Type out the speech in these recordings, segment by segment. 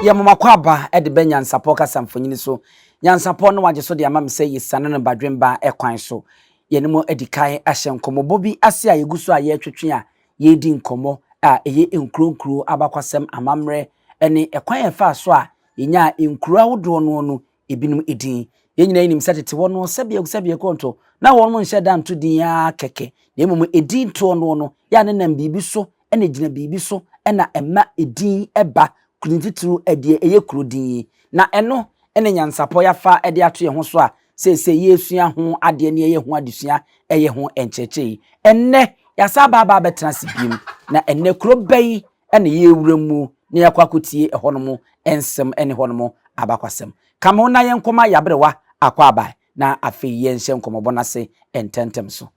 Yɛ mo m'akwaaba de bɛ nyansapɔ kasa mfonini so. Nyansapɔ no wagye so de ama me sɛ yɛsiane no badwemba kwan so. Yɛne mo adi kan ahyɛ nkɔmmɔbɔ bi ase a yɛgu so a yɛretwetwe a yɛredi nkɔmmɔ a ɛyɛ nkuro nkuro abakwasɛm, amammerɛ ne ɛkwan a ɛfaa so a yɛnyaa nkuro ahodoɔ noɔ no ebinom din. Yɛn nyinaa nim sɛ tete hɔ no sɛbeɛ sɛbeɛ kɔnto na wɔn nhyɛ da nto din ara kɛkɛ na mmom edin toɔ noɔ no yɛ a ne nam biribi so na egyina biribi so na ɛma edin ba kuro titiriw deɛ ɛyɛ kuro din yi. Na ɛno ne nyansapɔ yɛafa de ato yɛn ho so a seesei yɛresua ho adeɛ ne yɛyɛ ho adesua ɛyɛ ho nkyerɛkyerɛ yi. Ɛnnɛ yɛasan aba aba abɛtena ase biom na ɛnnɛ kuro bɛn na yɛrewura mu na yɛakɔ akɔtie ɛhɔnom nsɛm ne hɔnom abakwasɛm. Ka me ho na yɛnkɔma yɛaberewa akwaaba na afei yɛnhyɛ nkɔmmɔbɔ no ase ntɛmntɛm so.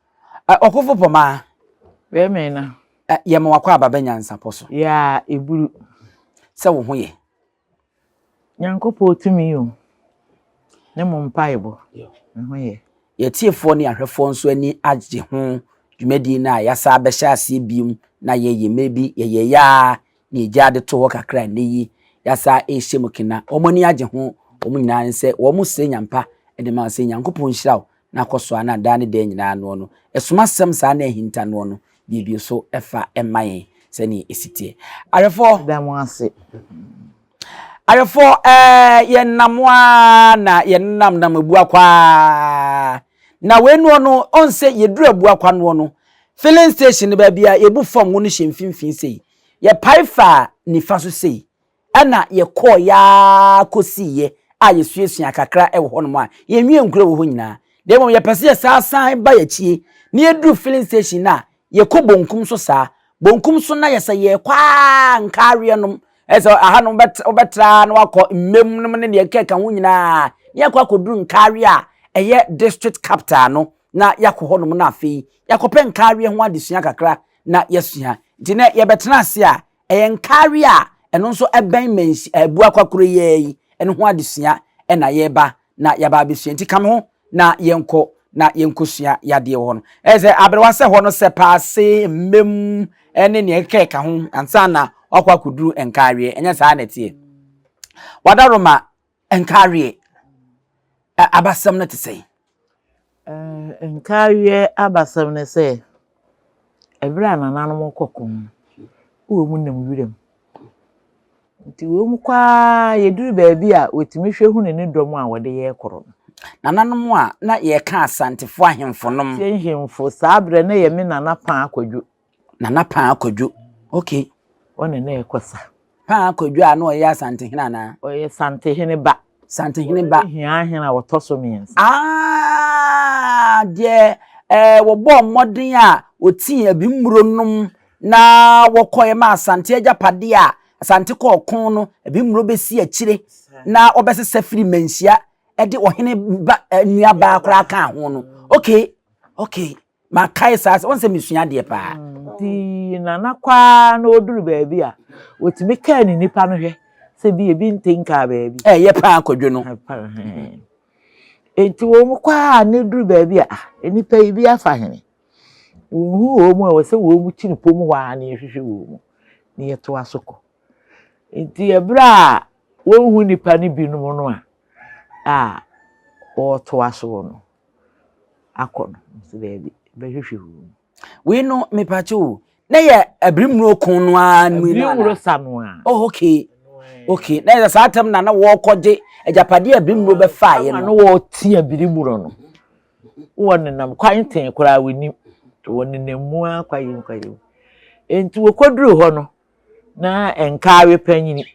Ɔkofo Pɔmaa. Bɛmɛ na. Yɛma w'akwaaba bɛ nyansapɔ so. Yaa eburu. Sɛ wo ho yɛ. Nyankopɔn tumi o. Ne mo mpaebɔ. Me ho yɛ. Yɛtiefoɔ ne ahwɛfoɔ nso ani agye ho dwumadie no a yɛasa abɛhyɛ aseɛ biom na yɛyɛ mmerɛ bi yɛyɛeɛ ara na yɛgyaa de too hɔ kakra a nnɛ yi yɛasa rehyɛ mu kena. Wɔn ani agye ho wɔn nyinaa ne sɛ wɔn srɛ nyampa de ma wo sɛ Nyankopɔn nhyira wo na kɔ so ara na daa ne daa nyinaa noɔ no ɛsom asɛm saa na ahinta noɔ no buebue so fa ma yɛn sɛdeɛ ɛsi teɛ. Ahwɛfoɔ. Da mo ase. Ahwɛfoɔ ɛɛ yɛnam ara na yɛnam nam Abuakwa ara na wei noɔ no ɔn sɛ yɛduru Abuakwa noɔ no filling station no baabi a yɛbu fam wo no hyɛ mfimfini sei yɛpae faa nifa so sei Ɛnna yɛkɔeɛ ara kɔsiiɛ a yɛsuasuaa kakra wɔ hɔnom a yɛnwie nkuro wɔ hɔ nyinaa. Na mmom yɛpɛ sɛ yɛsan san ba yɛn akyie na yɛduru filling station no a, yɛkɔ bonkum so saa. Bonkum so na yɛsɛ yɛkɔ ara nkaareɛ nom. Ɛsɛ sɛ aha no wobɛtra na wakɔ mmam nom ne deɛ ɛkeka ho nyinaa na yɛakɔ akɔduru nkaareɛ a ɛyɛ district capital no na yɛakɔ hɔnom na afei yɛakɔpɛ nkaareɛ ho adesua kakra na yɛasua. Nti nɛ yɛbɛtena ase a Ɛyɛ nkaareɛ a ɛno nso ɛbɛn mansi Abuakwa kuro yi ara yi ɛno ho adesua na yɛreba na yɛaba abɛsua nti ka me ho na yɛnkɔ na yɛnkɔsua yadeɛ wɔ hɔ no. Ɛyɛ sɛ aberewa sɛ hɔ no sɛ paase, mmam ne nea ɛkeka ɛka ho ansa na wakɔ akɔduru nkaareɛ ɛnyɛ saa na ɛteɛ. Wadaroma nkaareɛ abasɛm no te sɛn? Nkaeɛ abasɛm ne sɛ, ɛberɛ a nananom rekɔ ko no, na wɔnam wiram. Nti wɔkɔ ara, yɛduru baabi a, wɔtumi hwɛ hunu ne dɔm a wɔde yɛrekɔ no. Nananom a na yɛka Asantefoɔ ahemfo nom. Asante ahemfo, saa berɛ no na ɛyɛ me nana Paa Kwadwo. Nana Paa Kwadwo, okay. Ɔne na ɛkɔ sa. Paa Kwadwo a na ɔyɛ Asantehene anaa? Ɔyɛ Santehene ba. Santehene ba. Ɔno ne Hiahene a ɔtɔ so mmiɛnsa. Ah, deɛ ɛɛ wɔbɔɔ mmɔden a wɔtii Abimmuro nom na wɔkɔeɛ ma Asante agyapadeɛ a Asante kɔɔ ko no, Abimmuro bɛsi akyire na wɔbɛsesa firi Manhyia de ɔhene ba nuabaa koraa kaa ho no. Okay, okay. Makae saa sɛ, wɔn sɛ mesua adeɛ paa. Nti Nana kɔ ara na ɔduru baabi a, ɔtumi kaa ne nipa no hwɛ sɛ bi ebi nte nkaa baabi. Ɛyɛ paa Kwadwo no. Nti wɔn kɔ ara na ɛduru baabi a, ah, nnipa yi bi afa hene. Wɔnhu wɔn mu a, ɛwɔ sɛ wɔn kyini pom hɔ ara na yɛhwehwɛ wɔn mu na yɛtoa so kɔ. Nti ɛberɛ a wɔnhu nnipa no binom no a, a wɔretoa soɔ no, akɔ no nso daabi bɛhwehwɛ wɔ mu. Wei no mepaakyɛ o na yɛ abirimuro ko no ara mu na abirimuro sa no a. Oh okay okay na yɛ saa tɛm na na wɔrekɔgye agyapadeɛ abirimuro bɛfaeɛ no. Na wɔrete abirimuro no wɔnenam kwan tee koraa wɔnim wɔnenam mu ara kwaeɛ mu kwaeɛ mu nti wɔkɔduru hɔ no na nkaawe panyini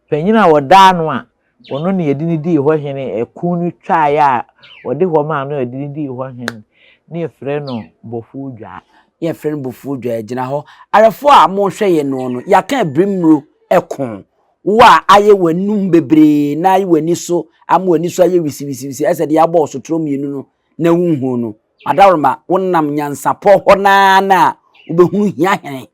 Panyin a wɔda ano a ɔno na yɛde no dii hɔ hene, ɛko no twaeɛ a wɔde hɔ maa no a yɛde no dii hɔ hene no, na yɛfrɛ no Bɔfoɔ Dwaa. Yɛfrɛ no Bɔfoɔ Dwaa gyina hɔ. Awɛfoɔ a mohwɛ yɛn noɔ no, yɛaka abirimuro ko. Wo a ayɛ w'anum bebree na ayɛ w'ani so ama w'ani so ayɛ wisiwisiwisi ayɛ sɛ deɛ abɔ ɔsotorɔ mmienu no na wonhunu no, Adaworoma, wonam nyansapɔ hɔ no ara na wobɛhunu hia hene.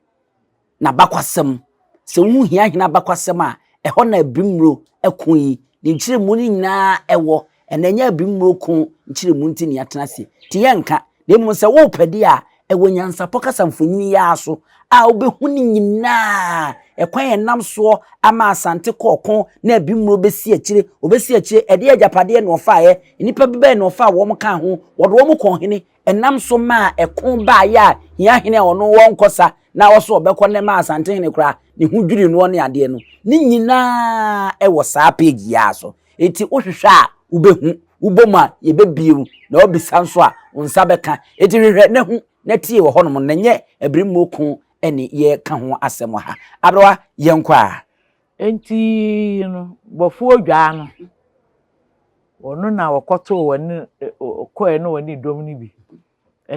n'abakwasɛm. Sɛ wohu hia hene abakwasɛm a, ɛhɔ na abirimuro ko yi ne nkyerɛmu no nyinaa wɔ. Ɛnna ɛnyɛ abirimuro ko nkyerɛmu nti na yɛatena ase. Nti yɛnka. Na mmom sɛ worepɛ deɛ a, Ɛwɔ nyansapɔ kasa mfonini yi ara so a wobɛhu ne nyinaa, ɛkwan a ɛnam soɔ ama Asante kɔ ɔko na Abimmuro bɛsi akyire, ɔbɛsi akyire, ɛdeɛ agyapadeɛ na ɔfaeɛ, nnipa bi bɛn na ɔfaa wɔn kaa ho, wɔde wɔn kɔɔ hene, ɛnam so maa ɛko baeɛ a Hiahene a ɔno ɔnkɔ sa na ɔso ɔbɛkɔ na ɛmaa Asantehene koraa ne ho dwirii noɔ ne adeɛ no, ne nyinaa ɛwɔ saa page yi ara so. Enti wohwehwɛ a wobɛhu, wobɔ mu a yɛbɛbie wo, na wobisa nso a wo nsa bɛka. Enti hwehwɛ na hu na tie wɔ hɔnom, na ɛnyɛ abirimmuo ko ne yɛreka ho asɛm wɔ ha. Aberewa, yɛnkɔ a. Enti no, bɔfoɔ dwaa no, ɔno na ɔkɔtoo wɔne, ɔkɔɛ na ɔne dɔm no bi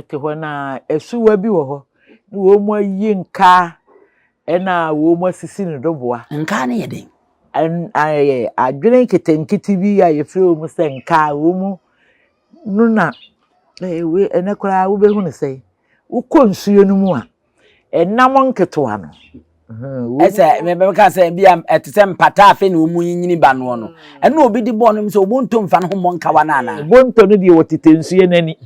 te hɔ na asuwa bi wɔ hɔ na wɔn ayi nkaa ɛna wɔn asisi no doboa. Nkaa no yɛ den? Ɛyɛ adwene nketenkete bi a yɛfrɛ wɔn sɛ nkaa wɔn no na ɛwei ɛnɛ koraa wobɛhu no sɛ wokɔ nsuo no mu a Ɛnam nketewa no. Ɛsɛ mɛka sɛ bi a ɛte sɛ mpataa afei na wɔn nyinyini ba noɔ no. Ɛna obi de bɔɔ no sɛ obonto mfa no ho mmɔ nkawa no anaa? Bonto no deɛ wɔtete nsuo no ani.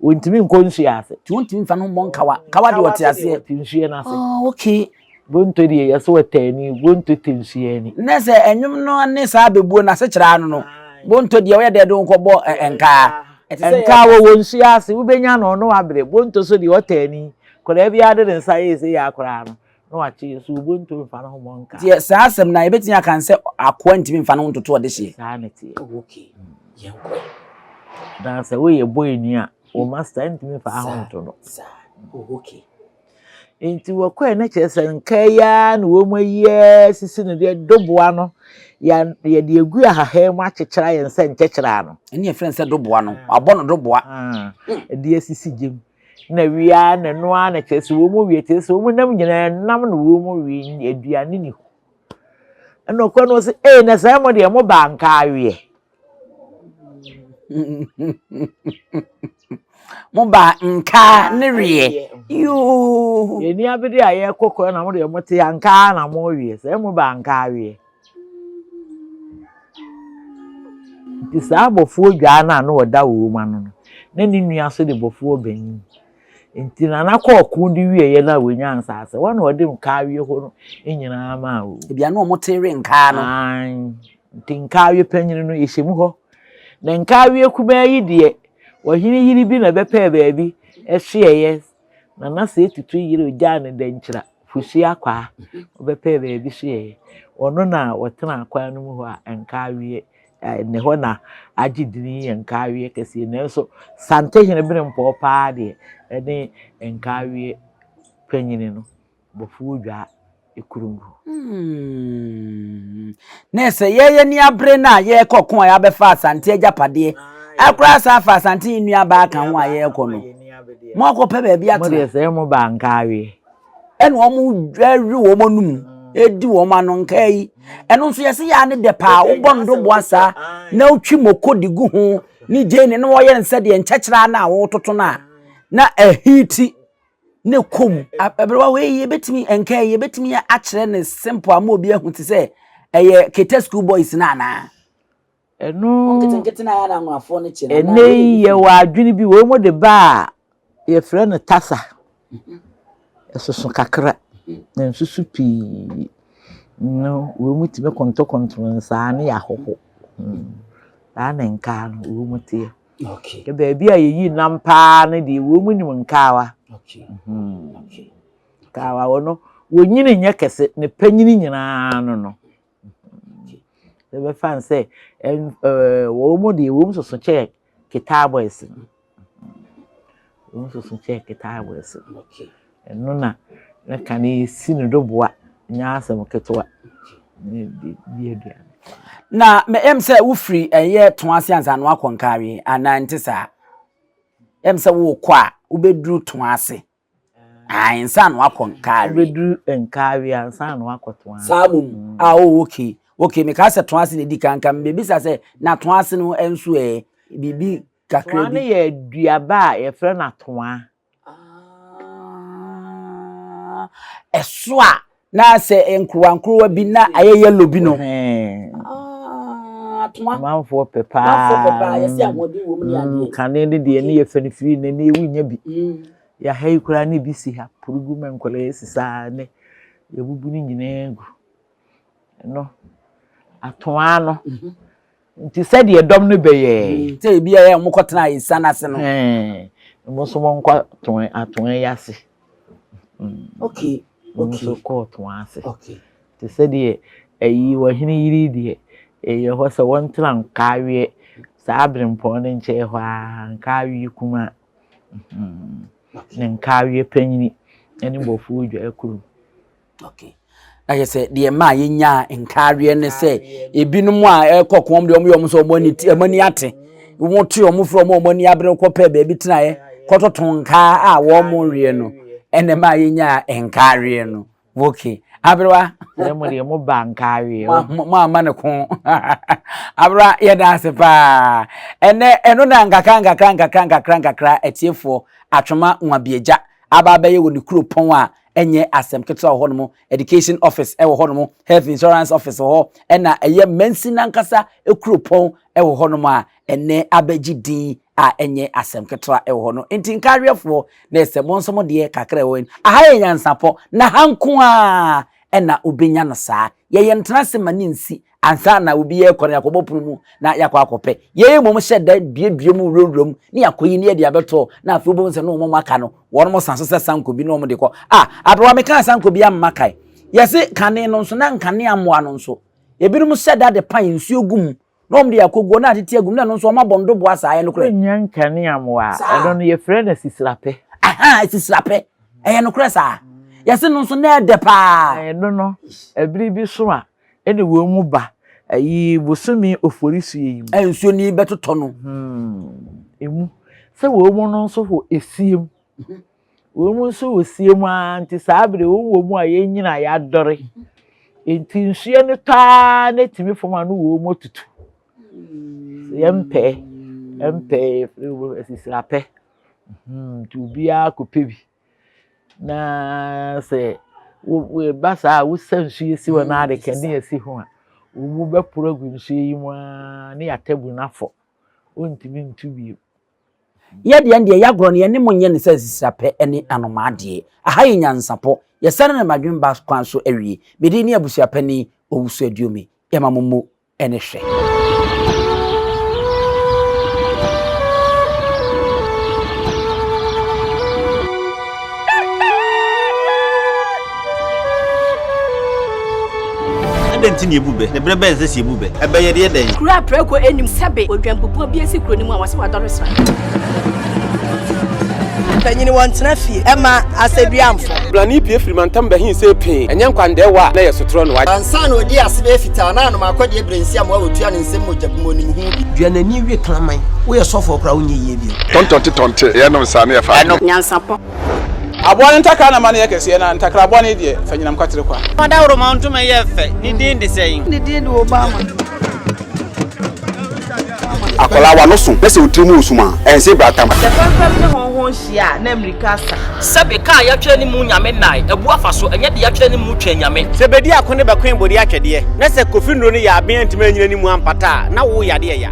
Wɔntumi nkɔ nsuo ase. Nti wɔntumi mfa no ho mmɔ nkawa. Nkawa deɛ wɔte aseɛ. Wɔte nsuo no ase. Oh, okay. Bonto deɛ yɛ sɛ wɔte ani. Bonto te nsuo ani. Na sɛ ɛnwom no ne saa abɛbuo no asekyerɛ ano no, bonto deɛ ɔyɛ dɛ de wo kɔbɔ nkaa. Nkaa wɔwɔ nsuo ase, wobɛnya no ɔno abrɛ. Bonto so deɛ ɔtɛ ani. Akwadaa biara de ne nsa yɛ sei akwadaa no, na wakye nso bonto mfa ne ho mmɔ nkaa. Deɛ saa asɛm no a yɛbɛtumi aka no sɛ akoa ntumi mfa ne ho ntoto ɔdehyeɛ. Saa na ɛteɛ. Oh, okay. Yɛnkɔ ɛ. Na sɛ woyɛ boyni a, wo master ntumi mfa ho nto no. Saa. Oh, okay. Nti wɔkɔɛ no kyerɛ sɛ nkaa yi ara na wɔn ayi asisi no deɛ doboa no yɛde agu ahahan mu akyekyere ayɛ no sɛ nkyɛkyerɛ ano. Ɛne yɛfrɛ no sɛ doboa no, wabɔ no doboa. Ɛde asisi gyam. Na wie ara na ɛno ara na kyerɛ sɛ wɔn wie kyerɛ sɛ wɔn nam nyinaa nam na wɔn wie aduane ni hɔ. Ɛna ɔkɔ no ɔsɛ ee na sɛ mo deɛ mo ba nka aweɛ. Mo ba nka ne weɛ. Yoo. Yɛn ni abede a yɛkɔ kɔ na mo deɛ mo te anka na mo weɛ sɛ mo ba nka aweɛ. Nti saa abɔfoɔ dwaa no a na ɔda wɔn ano no, na ne nua nso de bɔfoɔ banyin. Nti Nana kɔɔ ɔko de wieeɛ no a wɔnyaa nsaase, hɔ na ɔde Nkaawie hɔ no nyinaa maa wɔn. Ebi a na wɔte we nkaa no. Aane, nti Nkaawie panyin no yɛhyɛ mu hɔ. Na Nkaawie kumaa yi deɛ, ɔhene yere bi na ɛbɛpɛɛ baabi soɛeɛ. Nana Sɛ Tutu yere ogyaa no Dankyira. Fosuo Akwaa, ɔbɛpɛɛ baabi soɛɛ. Ɔno na ɔtenaa kwan no mu hɔ a Nkaaweɛ, ne hɔ na agye dini yɛ Nkaaweɛ kɛseɛ. Nanso Santehene Berempɔɔ paa deɛ ɛne Nkaaweɛ panyini no, Bɔfoɔ Dwaa kurom hɔ. Hmm. Na sɛ yɛyɛ ni abere no a yɛrekɔ ko a yɛabɛfa Asante agyapadeɛ akora asa afa Asante yi nuabaa ka ho a yɛrekɔ no, mo akɔpɛ baabi atena. Mo deɛ sɛ mo ba Nkaaweɛ. Ɛna wɔn awe wɔn anum edi wɔn ano nkaa yi. Ɛno nso yɛsɛ yɛ ne dɛ paa wobɔ no doboa saa na wotwi moko de gu ho ne gyeene na wɔyɛ no sɛdeɛ nkyɛkyerɛ no a wɔtoto no a na ahiti ne kɔ mu. Aberewa wei yɛbɛtumi nkaa yi yɛbɛtumi akyerɛ ne simple ama obi ahu te sɛ ɛyɛ keta school boys no anaa. Ɛno nketenkete na ayɛ na anwonafoɔ no kye no. Ɛnɛ yi yɛwɔ adwene bi wɔn mu de ba a yɛfrɛ no tasa. Ɛsoso kakra na nsusu pii no wɔn mu tumi kontokontono nsaa ne yɛ ahoho. Saa na nkaa no wɔn mu teɛ. Okay. Baabi a yɛyi nam paa no deɛ wɔn mu nim nkaawa. Okay. Okay. Nkaawa wɔ no wɔnyini nyɛ kɛse ne panyini nyinaa no no. Yɛbɛfa no sɛ wɔn mu deɛ wɔn soso kyɛɛ Ketaa boys no. Wɔn soso kyɛɛ Ketaa boys no. Ɛno na na kane si no do boa nyɛ asɛm ketewa. Ne de di aduane. Na ɛm sɛ wofiri ɛyɛ to ase ansa na wakɔ Nkawie anaa nte saa? Ɛm sɛ wokɔ a wobɛduru to ase. Ansa na wakɔ Nkaawe. Wobɛduru Nkaawe ansa na wakɔ Toase. Saa mmom. Mm. Ah, oh, okay. Okay, mekaa sɛ Toase na ɛdi kan nka mebɛbisa sɛ na Toase no nso ɛ biribi kakra bi. Toa no yɛ aduaba a yɛfrɛ no atoa. Ah, ɛso a na sɛ nkorowa nkorowa bi na ayɛ yellow bi no. Ah, atoa. Amanfoɔ pɛ paa. Amanfoɔ pɛ paa, yɛsɛ ahoɔden wɔ mu ne adeɛ. Kane ne deɛ ne yɛ fɛ no firi ne ne ewu nya bi. Mm. Yɛ ha yi koraa na ebi si ha, porogu ma nkwadaa asi saa nnɛ yɛabubu ne nyinaa agu. Ɛno, atoaa no. Nti sɛdeɛ dɔm no bɛyɛɛ. Sɛ ebi a ɛyɛ wɔn kɔtena esiane ase no. Ɛɛ, mo nso monkɔ atoa atoa yi ase. Okay. Mo nso kɔɔ toa ase. Okay. Te sɛ deɛ ɛyi ɔhene yere yi deɛ, ɛyɛ hɔ sɛ wɔntena nkaaweɛ saa berempɔn no nkyɛn hɔ ara, nkaaweɛ kumaa. Ne nkaaweɛ panyini ne bɔfoɔ dwa kurom. Okay. Na yɛ sɛ deɛ maa yɛnyaa nkaaweɛ ne sɛ ebinom a ɛkɔ kɔn deɛ wɔn yɛ wɔn sɛ wɔn ani wɔn ani ate wɔn te wɔn firi wɔn a wɔn ani abere kɔ pɛ baabi tenaeɛ kɔtoto nkaa a wɔn weɛ no ɛna maa yɛnyaa nkaaweɛ no. Okay. Aberewa. Sɛ mo deɛ mo ba nkaaweɛ. Mo ama ne ko. Aberewa yɛda ase paa. Ɛnɛ ɛno na nkakra nkakra nkakra nkakra nkakra atiefoɔ atwoma nwabiagya aba abɛyɛ wɔ ne kuropɔn a ɛnyɛ asɛm ketewa wɔ hɔnom education office ɛwɔ hɔnom health insurance office wɔ hɔ ɛna ɛyɛ mansin ankasa kuropɔn ɛwɔ hɔnom a ɛnɛ abɛgye din a ɛnyɛ asɛm ketewa wɔ hɔ no. Nti nkareɛfoɔ, na ɛsɛ mo nso mo deɛ kakra ɛwɔ yi. Aha yɛ nyansapɔ, na ha nko ara ɛna wobɛnya no saa. Yɛyɛ ntena ase ma ne nsi ansa na obi yɛrekɔ no yɛakɔbɔ pono mu na yɛakɔ akɔpɛ. Yɛn mmom hyɛ da duadua mu wurawura mu ne yɛakɔyi ne yɛde abɛtɔ na afei wobɛhu sɛ ne wɔn aka no wɔn san so sɛ sanko bi na wɔn de kɔ. Ah, aberewa mekaa sanko bi amma kae. Yɛse kane no nso na nkanea mmoa no nso ebinom hyɛ da de pan nsuo gu mu Na wɔn de akɔ guo na atete agum na ɛno nso wɔn abɔ ndoboa saa ɛyɛ nokorɛ. Wonnya nkanea mmoa a, ɛno no yɛfrɛ no asisirapɛ. Ahaa asisirapɛ, ɛyɛ nokorɛ saa? Yɛse no nso na ɛdɛ paa. Ɛno no, ɛbere bi so a, ɛna wɔn mu ba, ayi bosome oforisuo yi mu. A nsuo ni bɛtotɔ no. Hmm, emu. Sɛ wɔn mu no nso wɔ esie mu. Wɔn nso wɔ sie mu ara nti saa bere wɔn wɔ mu a yɛnyina a yɛadɔre. Nti nsuo no tɔ ara na ɛtumi fam a no wɔn mu atutu. Yɛmpɛ, yɛmpɛ yɛfrɛ wɔ asisirapɛ. Nti obiara kɔpɛ bi. Na sɛ wo ba saa a wosa nsuo si hɔ na ade kanea si ho a, wɔn mu bɛporo agu nsuo yi mu ara ne yɛatabu no afɔ. Wɔntumi ntu bio. Yɛ deɛ ɛndeɛ yagorɔ no yɛne mo nyɛ no sɛ asisirapɛ ne anomaa deɛ. Aha yɛ nyansapɔ. Yɛsane no madwemba kwan so awie. Me din ne Abusuapanin Owusu Aduomi. Yɛma mo mmo ne hwɛ. Adɛn nti na yebu bɛ? Na bere bɛn na ɛsɛ sɛ yebu bɛ? Ɛbɛ yɛde yɛ dɛn? Kuro a prako nnim sɛbe odwanbubuo bi asi kuro no mu a wɔse wadɔre sra. Mpanyini wɔntena fie ɛma asɛduamfo. Blani pue firi mantam bɛhe see pee, ɛnyɛ nkwandɛɛwa a na ɛyɛ sotorɔ na wagye. Ansa na ɔdii ase bɛyɛ fitaa na anom akɔdeɛ berɛ nsi amoa wɔtua ne nsam mogya bu mu ɔnim ho bi. Dua n'ani we kraman. Woyɛ sɔfoɔ koraa wonyɛ yie bio. Tɔntɔnte tɔnte, yɛnom saa na yɛfa adeɛ. Nyansapɔ. Aboa no ntakra na ma no yɛ kɛseɛ, na ntakra bɔne deɛ, fa nyinam kwatere kwa. Ɔdawuroma ntoma yɛ fɛ, ne din de sɛn? Ne din de Obama. Akwadaa w'ano so na sɛ wo tiri mu resum a, ɛnse bratam. Sɛ fɛmfɛm ne hɔnhɔn hyia a, na mmirika asa. Sɛbe ka a yɛatwerɛ ne mu Nyame nnae, abu afa so, ɛnyɛ deɛ yɛatwerɛ ne mu Twɛn Nyame. Sɛ bedi ako ne bɛkoe bode atwɛdeɛ, na sɛ Kofi nnuro no yɛ aben antumi anyina ne mu ampata a, na wo yadeɛ ya.